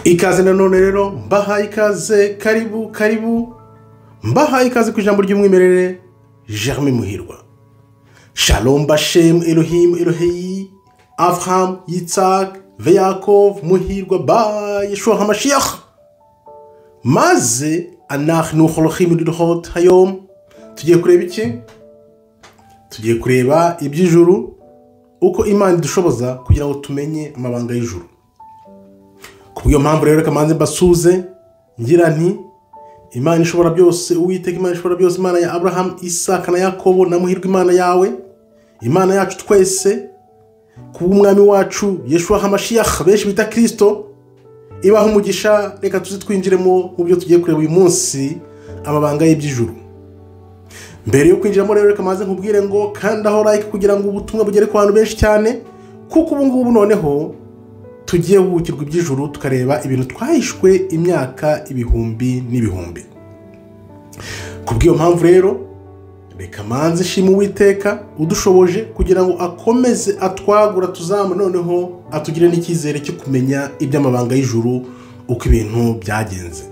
Ikaze nanone rero mbahaye ikaze, karibu karibu, mbahaye ikaze ku ijambo ry'umwimerere Germain Muhirwa. Shalom Bashem Elohim Eloheyi Avraham Yitzhak Veyakov Muhirwa ba Yeshua HaMashiach. Maze anachnu holochim lidchot hayom. Tugiye kureba iki? Tugiye kureba iby'ijuru, uko Imana idushoboza kugira ngo tumenye amabanga y'ijuru. Kubw'iyo mpamvu rero reka manze mbasuze ngira nti Imana ishobora byose, Uwiteka Imana ishobora byose, Imana ya Abraham, Isaka na Yakobo na Muhirwa, Imana yawe, Imana yacu twese, kubw'umwami wacu Yeshua HaMashiach benshi bita Kristo, ibaha umugisha. Reka tuze twinjiremo mu byo tugiye kureba uyu munsi, amabanga y'iby'ijuru. Mbere yo kwinjiramo rero reka manze nkubwire ngo kanda aho like kugira ngo ubutumwa bugere ku bantu benshi cyane, kuko ubu ngubu noneho tugiye guhugukirwa iby'ijuru, tukareba ibintu twahishwe imyaka ibihumbi n'ibihumbi. Kubw'iyo mpamvu rero reka manze shima Uwiteka udushoboje kugira ngo akomeze atwagura tuzamu, noneho atugire n'icyizere cyo kumenya iby'amabanga y'ijuru uko ibintu byagenze.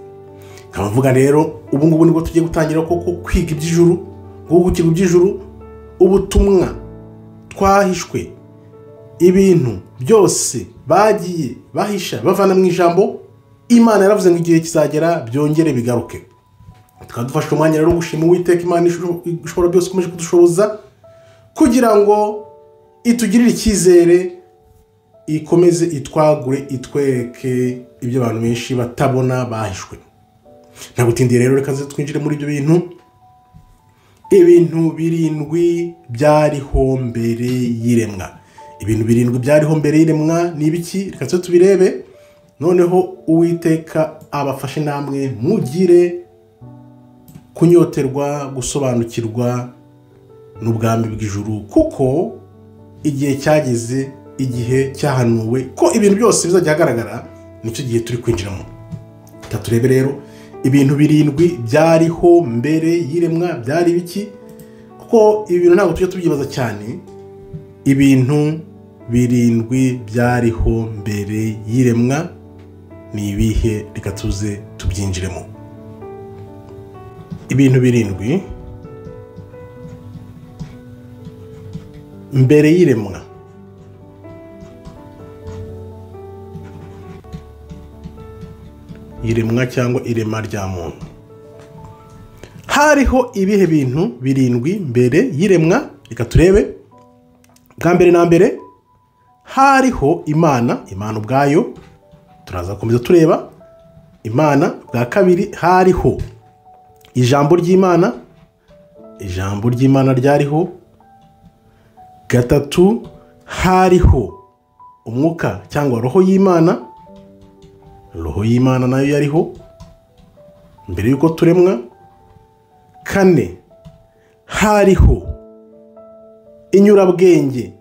Nkaba mvuga rero ubu ngubu nibwo tugiye gutangira koko kwiga iby'ijuru, guhugukirwa iby'ijuru, ubutumwa twahishwe, ibintu byose bagiye bahisha bavana mu ijambo. Imana yaravuze ngo igihe kizagera byongere bigaruke. Tukaba dufashe umwanya rero gushima Uwiteka Imana ishobora byose ikomeje kudushoboza kugira ngo itugirire icyizere, ikomeze itwagure, itwereke ibyo abantu benshi batabona bahishwe. Ntagutindiye rero reka twinjire muri ibyo bintu. Ibintu birindwi byariho mbere y'iremwa. Ibintu birindwi byariho mbere y'iremwa ni ibiki? Reka tubirebe, noneho Uwiteka abafashe namwe mugire kunyoterwa gusobanukirwa n'ubwami bw'ijuru, kuko igihe cyageze, igihe cyahanuwe ko ibintu byose bizajya ahagaragara, nicyo gihe turi kwinjiramo. Reka turebe rero ibintu birindwi byariho mbere y'iremwa byari biki, kuko ibi bintu ntabwo tujya tubyibaza cyane. Ibintu birindwi byariho mbere y'iremwa ni ibihe? Reka tuze tubyinjiremo. Ibintu birindwi mbere y'iremwa. Iremwa cyangwa irema rya muntu. Hariho ibihe bintu birindwi mbere y'iremwa? Reka turebe. Bwa mbere na mbere hariho Imana, Imana ubwayo, turaza gukomeza tureba Imana. Bwa kabiri hariho ijambo ry'Imana, ijambo ry'Imana ryariho. Gatatu hariho umwuka cyangwa roho y'Imana, roho y'Imana nayo yariho mbere yuko turemwa. Kane hariho inyurabwenge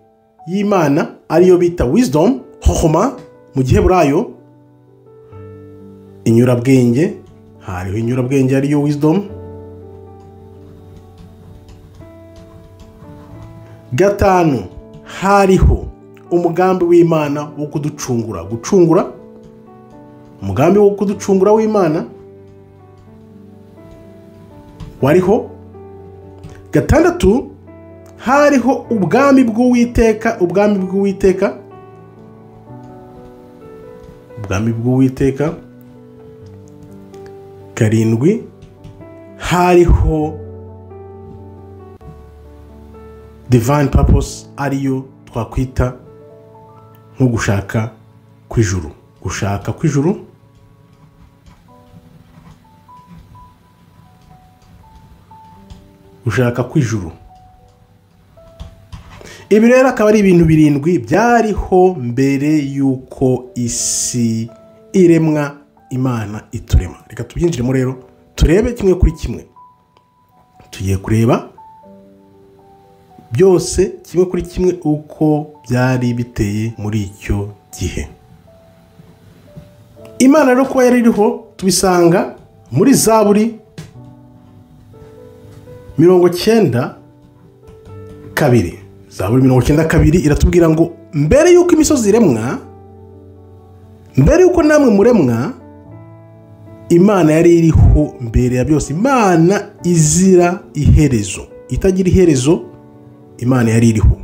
y'Imana ariyo bita wisdom, hohoma mu giheburayo. Inyurabwenge, hariho inyurabwenge ariyo wisdom. Gatanu hariho umugambi w'Imana wo kuducungura, gucungura, umugambi wo kuducungura w'Imana wariho. Gatandatu hariho ubwami bw'Uwiteka, ubwami bw'Uwiteka, ubwami bw'Uwiteka. Karindwi hariho divine purpose ariyo twakwita nko gushaka kw'ijuru, gushaka kw'ijuru. Gushaka kw'ijuru. Ibi rero akaba ari ibintu birindwi byariho mbere yuko isi iremwa, Imana iturema. Reka tubyinjiremo rero turebe kimwe kuri kimwe. Tugiye kureba byose kimwe kuri kimwe uko byari biteye muri icyo gihe. Imana rero kuba yari iriho tubisanga muri Zaburi 92. Zaburi 92 iratubwira ngo mbere yuko imisozi iremwa Mbere yuko namwe muremwa, Imana yari iriho mbere ya byose. Imana izira iherezo, itagira iherezo, Imana yari iriho.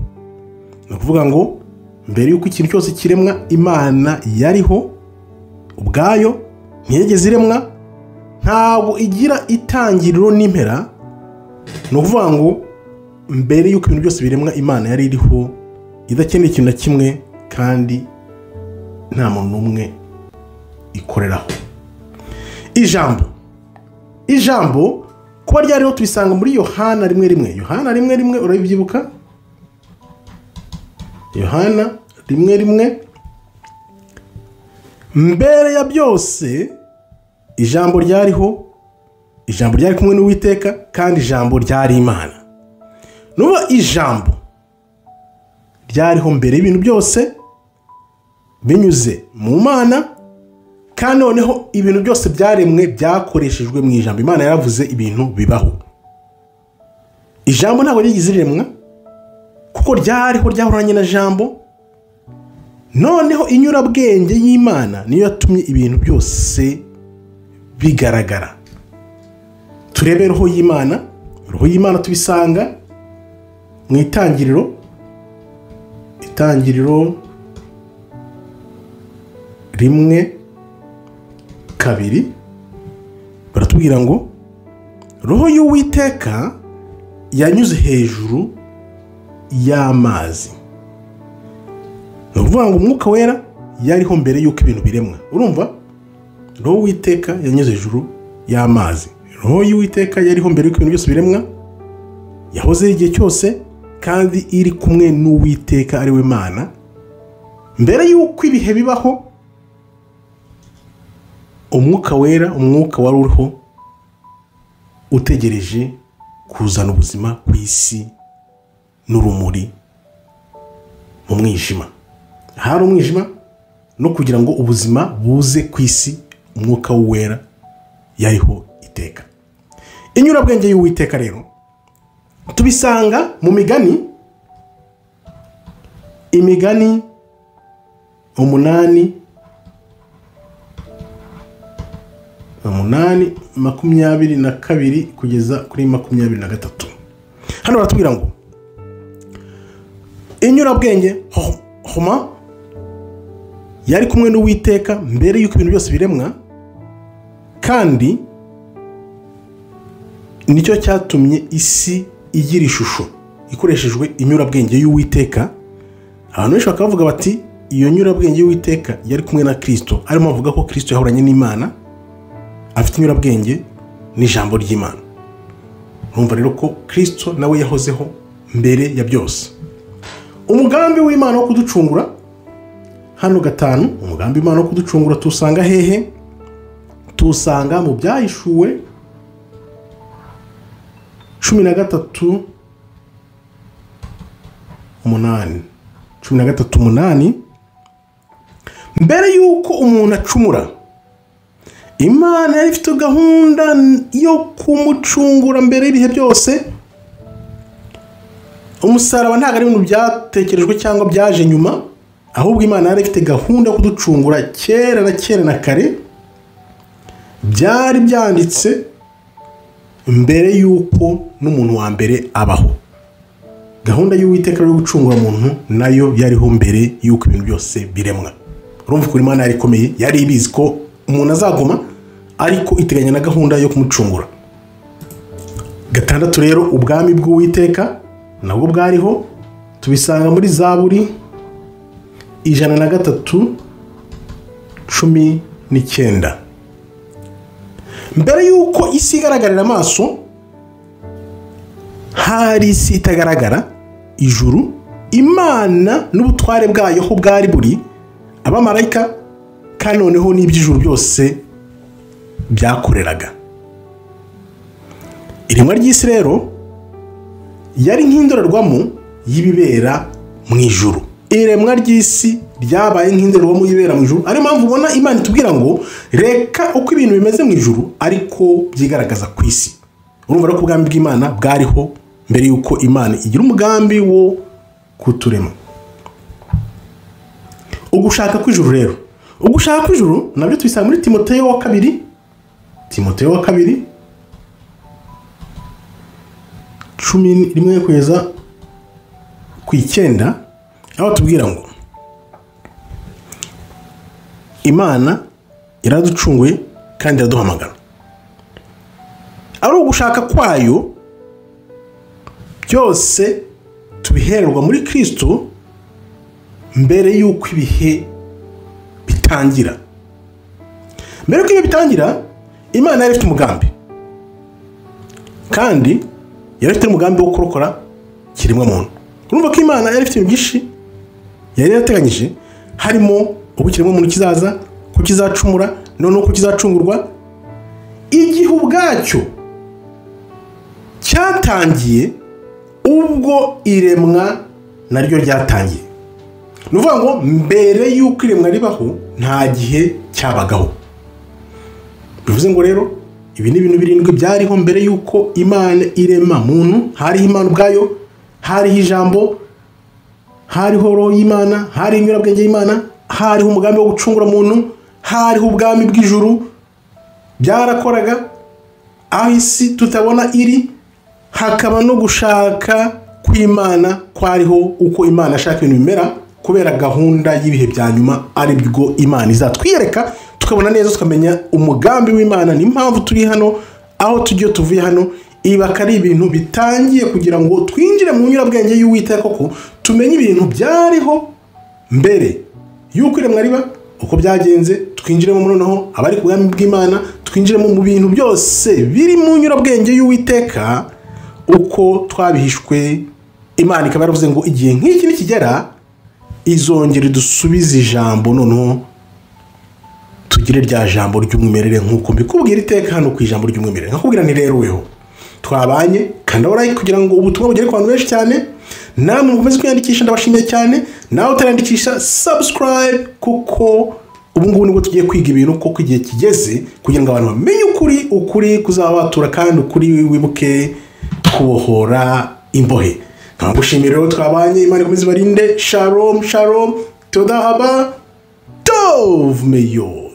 Ni ukuvuga ngo mbere yuko ikintu cyose kiremwa, Imana yariho ubwayo, ntiyigeze iremwa, ntabwo igira itangiriro n'impera. Ni ukuvuga ngo mbere yuko ibintu byose biremwa, Imana yari iriho, idakeneye ikintu na kimwe, kandi nta muntu n'umwe ikoreraho. Ijambo kuba ryariho tubisanga muri Yohana 1:1. Yohana 1:1, urabibyibuka? Yohana 1:1. Mbere ya byose ijambo ryariho, ijambo ryari kumwe n'Uwiteka, kandi ijambo ryari Imana. Nuba ijambo ryariho mbere y'ibintu byose binyuze mu Mana, kandi noneho ibintu byose byaremwe byakoreshejwe mu ijambo. Imana yaravuze ibintu bibaho. Ijambo ntabwo ryigeze riremwa, kuko ryariho, ryahoranye na jambo. Noneho inyurabwenge y'Imana niyo yatumye ibintu byose bigaragara. Turebe roho y'Imana. Roho y'Imana tubisanga mu itangiriro, itangiriro 1:2, baratubwira ngo roho y'Uwiteka yanyuze hejuru y'amazi. Ni ukuvuga ngo umwuka wera yariho mbere y'uko ibintu biremwa. Urumva? Roho y'Uwiteka yanyuze hejuru y'amazi. Roho y'Uwiteka yariho mbere y'uko ibintu byose biremwa, yahoze igihe cyose, kandi iri kumwe n'Uwiteka ari we Mana. Mbere y'uko ibihe bibaho, umwuka wera, umwuka wari uriho utegereje kuzana ubuzima ku isi n'urumuri mu mwijima. Hari umwijima, no kugira ngo ubuzima buze ku isi, umwuka wera yariho iteka. Inyurabwenge y'Uwiteka rero tubisanga mu migani, imigani 8 8:22 kugeza kuri 23. Hano baratubwira ngo inyurabwenge homa yari kumwe n'Uwiteka mbere y'uko ibintu byose biremwa, kandi nicyo cyatumye isi igira ishusho ikoreshejwe inyurabwenge y'Uwiteka. Abantu benshi bakavuga bati iyo nyurabwenge y'Uwiteka yari kumwe na Kristo, arimo avuga ko Kristo yahoranye n'Imana, afite inyurabwenge n'ijambo ry'Imana. Urumva rero ko Kristo nawe yahozeho mbere ya byose. Umugambi w'Imana wo kuducungura, hano 5, umugambi w'Imana wo kuducungura tusanga hehe? Tusanga mu Byahishuwe 13:8. 13:8. Mbere yuko umuntu acumura, Imana yari ifite gahunda yo kumucungura mbere y'ibihe byose. Umusaraba ntabwo ari ibintu byatekerejwe cyangwa byaje nyuma, ahubwo Imana yari ifite gahunda yo kuducungura kera na kera na kare. Byari byanditse mbere yuko n'umuntu wa mbere abaho. Gahunda y'Uwiteka yo gucungura umuntu nayo yariho mbere yuko ibintu byose biremwa. Urumva ko Imana yari ikomeye, yari ibizi ko umuntu azagoma, ariko iteganya na gahunda yo kumucungura. 6 rero, ubwami bw'Uwiteka nabwo bwariho, tubisanga muri Zaburi 103:19. Mbere yuko isi igaragarira amaso, hari isi itagaragara, ijuru, Imana n'ubutware bwayo ho bwari buri, abamarayika, kandi noneho n'iby'ijuru byose byakoreraga. Iremwa ry'isi rero yari nk'indorerwamo y'ibibera mu ijuru. Iremwa ry'isi ryabaye nk'indorerwamo y'ibibera mu ijuru. Ariyo mpamvu ubona Imana itubwira ngo reka uko ibintu bimeze mu ijuru ariko byigaragaza ku isi. Urumva ko ubwami bw'Imana bwariho mbere yuko Imana igira umugambi wo kuturema. Ugushaka kw'ijuru rero, Ugushaka kw'ijuru nabyo tubisanga muri Timoteyo wa kabiri, Timoteyo wa kabiri 11 kugeza ku 9, aho tubwira ngo Imana iraducunguye kandi iraduhamagara. Ari ugushaka kwayo byose tubihererwa muri Kristo mbere y'uko ibihe bitangira. Mbere y'uko ibihe bitangira, Imana yari ifite umugambi, kandi yari ifite umugambi wo kurokora kiremwa muntu. Urumva ko Imana yari ifite ibintu byinshi yari yarateganyije, harimo uko kiremwa muntu kizaza, ko kizacumura, noneho ko kizacungurwa. Igihe ubwacyo cyatangiye ubwo iremwa naryo ryatangiye. Ni ukuvuga ngo mbere y'uko iremwa ribaho nta gihe cyabagaho. Bivuze ngo rero ibi ni ibintu 7 byariho mbere y'uko Imana irema muntu. Hariho Imana ubwayo, hariho ijambo, hariho roho y'Imana, hariho inyurabwenge y'Imana, hariho umugambi wo gucungura muntu, hariho ubwami bw'ijuru. Byarakoraga aho isi tutabona iri, hakaba no gushaka kw'Imana kwariho uko Imana ashaka ibintu bimera, kubera gahunda y'ibihe bya nyuma aribwo Imana izatwiyereka, tukabona neza, tukamenya umugambi w'Imana n'impamvu turi hano, aho tugiye tuvuye hano. Ibi akaba ari ibintu bitangiye kugira ngo twinjire mu nyurabwenge y'Uwiteka koko, tumenye ibintu byariho mbere y'uko iremwa riba, uko byagenze, twinjiremo noneho abari ku bwami bw'Imana, twinjiremo mu bintu byose biri mu nyurabwenge y'Uwiteka uko twabihishwe. Imana ikaba yaravuze ngo igihe nk'iki nikigera izongera idusubize ijambo, noneho tugire rya jambo ry'umwimerere nk'uko mbikubwira iteka hano ku ijambo ry'umwimerere. Nkakubwira nti rero weho twabanye, kandi like kugira ngo ubutumwa bugere ku bantu benshi cyane. Namwe mukomeze kwiyandikisha, ndabashimiye cyane. Nawe utarandikisha, subscribe, kuko ubu ngubu nibwo tugiye kwiga ibintu koko igihe kigeze kugira ngo abantu bamenye ukuri, ukuri kuzabatura kandi ukuri wibuke kubohora imbohe. Nkagushimira rero twabanye, Imana ikomeze ibarinde. Shalom shalom, toda haba, tov meyo.